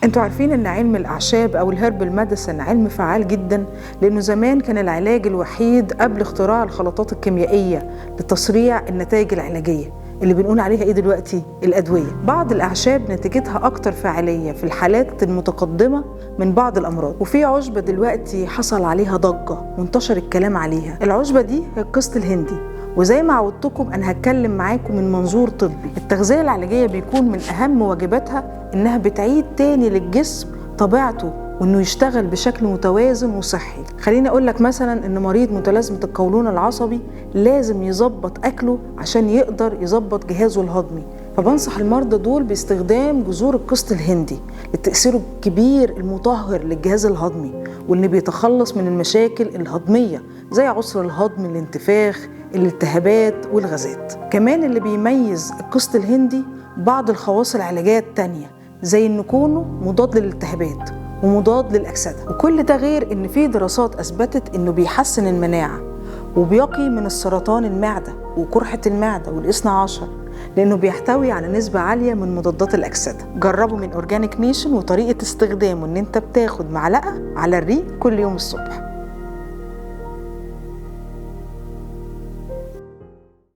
انتوا عارفين ان علم الاعشاب او ال herbal medicine علم فعال جدا، لانه زمان كان العلاج الوحيد قبل اختراع الخلطات الكيميائية لتسريع النتائج العلاجية اللي بنقول عليها ايه دلوقتي؟ الادوية. بعض الاعشاب نتيجتها اكتر فاعلية في الحالات المتقدمة من بعض الامراض، وفي عشبه دلوقتي حصل عليها ضجه وانتشر الكلام عليها. العشبه دي هي القسط الهندي، وزي ما عودتكم انا هتكلم معاكم من منظور طبي. التغذية العلاجية بيكون من اهم واجباتها انها بتعيد تاني للجسم طبيعته وانه يشتغل بشكل متوازن وصحي. خليني اقول لك مثلا ان مريض متلازمة القولون العصبي لازم يظبط اكله عشان يقدر يظبط جهازه الهضمي، فبنصح المرضى دول باستخدام جذور القسط الهندي لتأثيره الكبير المطهر للجهاز الهضمي، واللي بيتخلص من المشاكل الهضمية زي عسر الهضم، الانتفاخ، الالتهابات والغازات. كمان اللي بيميز القسط الهندي بعض الخواص العلاجية التانية زي إن كونه مضاد للالتهابات ومضاد للأكسدة، وكل ده غير إن في دراسات أثبتت إنه بيحسن المناعة وبيقي من السرطان المعدة وقرحة المعدة والاثنى عشر، لأنه بيحتوي على نسبة عالية من مضادات الأكسدة. جربوا من Organic Nation، وطريقة استخدامه إن أنت بتاخد معلقة على الريق كل يوم الصبح.